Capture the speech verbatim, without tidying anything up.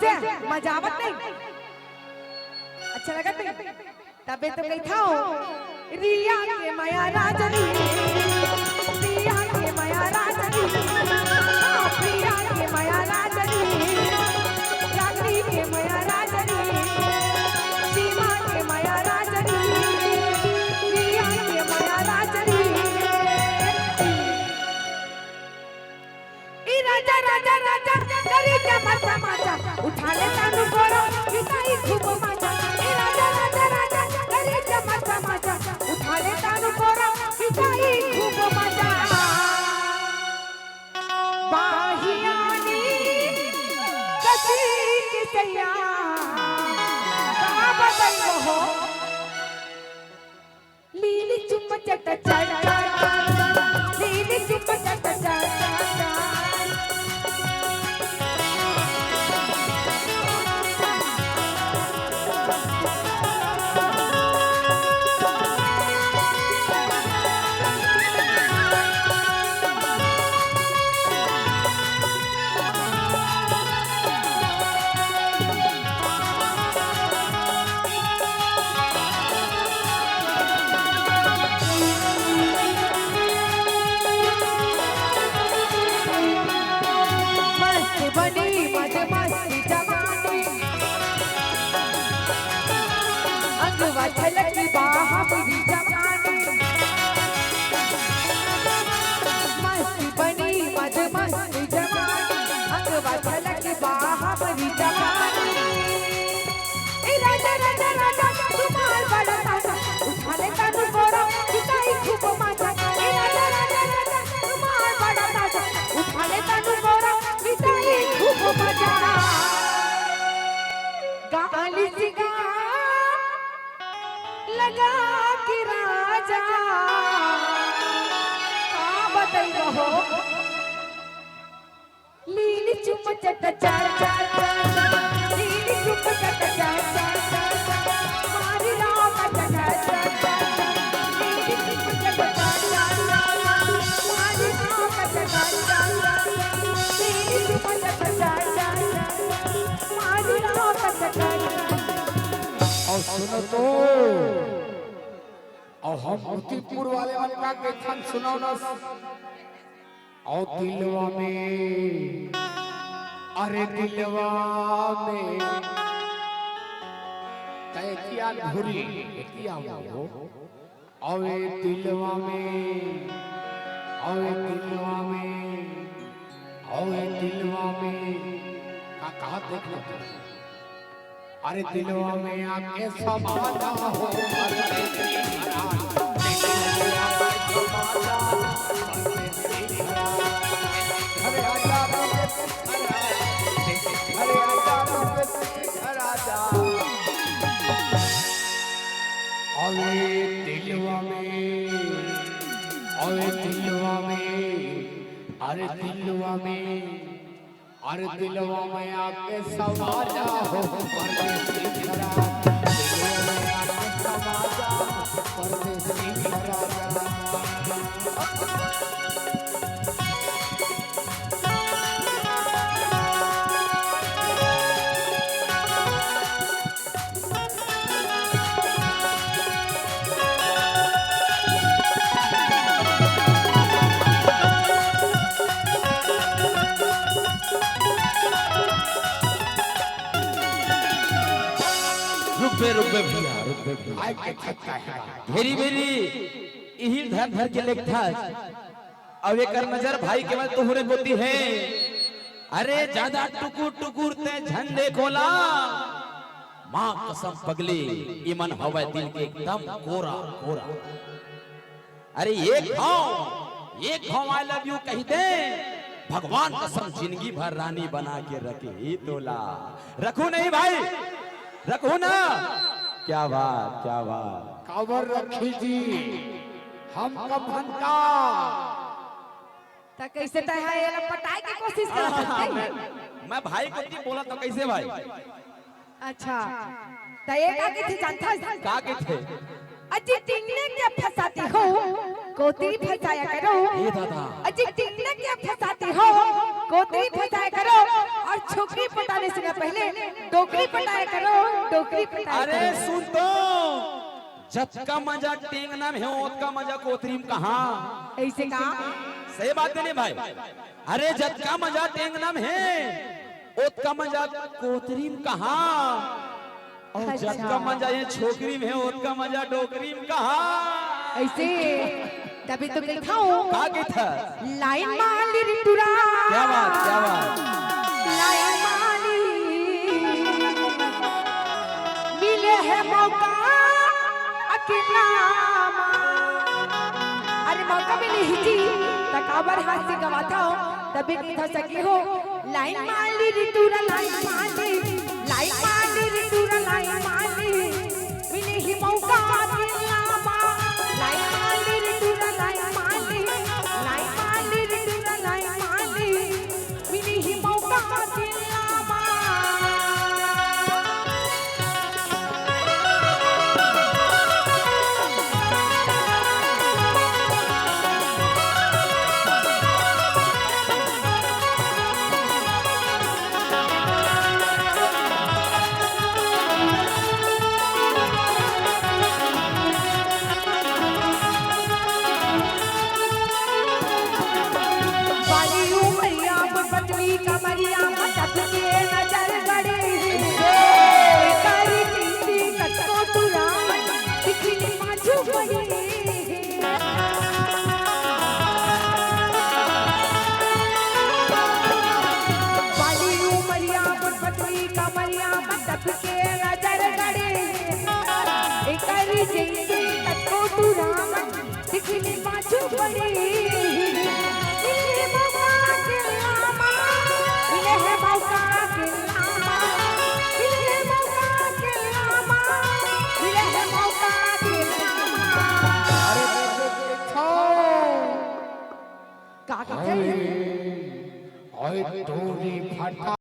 कइसे? मजा आवत नहीं? अच्छा लगत नहीं? तबे तो कहिथंव, रिया के मया राजनी, रिया के मया राजनी, हाँ, प्रिया के मया राजनी, रागनी के मया राजनी, सीमा के मया राजनी, रिया के मया राजनी। ए राजा, राजा, राजा, करी जमा समाजा, उठा ले तानू कोरा, बिताई खूब मजा। ए राजा, राजा, राजा, करी जमा समाजा, उठा ले तानू कोरा, बिताई खूब मजा। बाहियानी कसी के सैया, का बताई हो? लीली चुप चट चट, लीली चुप चट चट। मस्त बनी मद मस्ती जवानी, अंगवा छलकी बाहरी जवानी। मस्त बनी मद मस्ती जवानी, अंगवा छलकी बाहरी जवानी। ए राजा, राजा, राजा, तुम्हार बड़ा ताजा, उठा ले तानू बोरा, बिताई खूब मजा। ए राजा, राजा, राजा, तुम्हार बड़ा ताजा, उठा ले तानू बोरा, बिताई खूब मजा। गाली सिंगार लगा के राजा, का बताई हो? लीली चुप चट चार चार चार, लीली चुप चट चार चार चार, मारी राम चट चार चार चार, लीली चुप चट चार चार चार, मारी राम चट चार चार चार, लीली चुप चट चार चार चार, मारी राम चट चार चार चार। अउ सुनो तो, अउ हम मोतीपुर वाले मन का कहिथन, सुनव ना। अउ दिलवा में, अरे दिलवा में, तै किया घुरी, किया वो? अवे दिलवा में, अवे दिलवा में, अवे दिलवा में, का कहा देखना तुम? अरे दिलवा में आके समा जा हो, परदेसी घरा। दिलवा में आके समा जा, परदेसी घरा। अरे आजा परदेसी घरा। अरे आजा परदेसी घरा जा। अरे दिलवा में, अरे दिलवा में, अरे दिलवा में। अरे दिलवा में आके समा जा हो परदेसी घरा, दिलवा में आके समा जा परदेसी घरा। रुक बे, रुक बे भैया, रुक बे भैया। आय के छक्का है। भेरी भेरी इही धर धर के लेखथस। अब एकर नजर भाई केवल तोहरे कोती हे। अरे जादा टुकुर टुकुर ते झन देख ओला। माँ कसम पगली, इमन हवय दिल के एकदम कोरा कोरा। अरे एक घाव, एक घाव I love you कहि दे, भगवान कसम जिनगी भर रानी बना के रखही तोला। रखहू नहीं भाई, रखहू ना। क्या बात, क्या बात। काबर रखही जी, हम कब हन का। त कइसे तैं हा एला पटाय के कोशिश करत हस, हाँ, नहीं? मैं, मैं भाई कोती बोलत हंव, कइसे भाई? अच्छा, त ए का कहिथे जानथस? का कहिथे? अजी टिंगने के फंसाती हो, कोतरी फंसाया करो। ए दादा। अजी टिंगने के फंसाती हो, कोतरी फंसाया करो। और डोकरी पटाने से ना पहिले डोकरी पटाया करो, डोकरी पटाया अरे करो। सुन तो, जतका मजा टेंगना में हे, ओतका मजा कोतरी में कहाँ? ऐसे का? सही बात हे नहीं भाई? अरे जतका मजा टेंगना में हे, ओतका मजा कोतरी में कहाँ? अउ अच्छा। जतका मजा ये छोकरी में हे, ओतका मजा डोकरी में कहाँ? ऐसे, तभी तो कहिथंव। का कहिथस? लाइन माली रे टूरा। क्या बात, क्या बात। लाइन माली। मिले हे मौका अकेला मा। अरे मौका मिले ही जी, त काबर हाथ से गवाथंव, तभी कहिथंव सखी हो। लाइन माली रे टूरा, लाइन माली, लाइन माली रे टूरा, लाइन माली। मिली ही मौका अकेला मा। लाइन माली रे टूरा, लाइन माली, लाइन माली रे टूरा, लाइन माली। मिली ही मौका अकेला मा। बाली उमरिया में पतली कमरिया में टपके नजर गड़े। करी चिंती कतको टूरा मन, बिखरी पाछू पड़ी। बाली उमरिया में पतली कमरिया में टपके नजर गड़े। करी चिंती कतको टूरा मन, बिखरी पाछू पड़ी। मिले मौका अकेला मा, मिले हे मौका अकेला मा, मिले हे मौका अकेला मा, मिले हे मौका अकेला मा। अरे, छो। का कथे? अरे, अरे, टोरी फटा।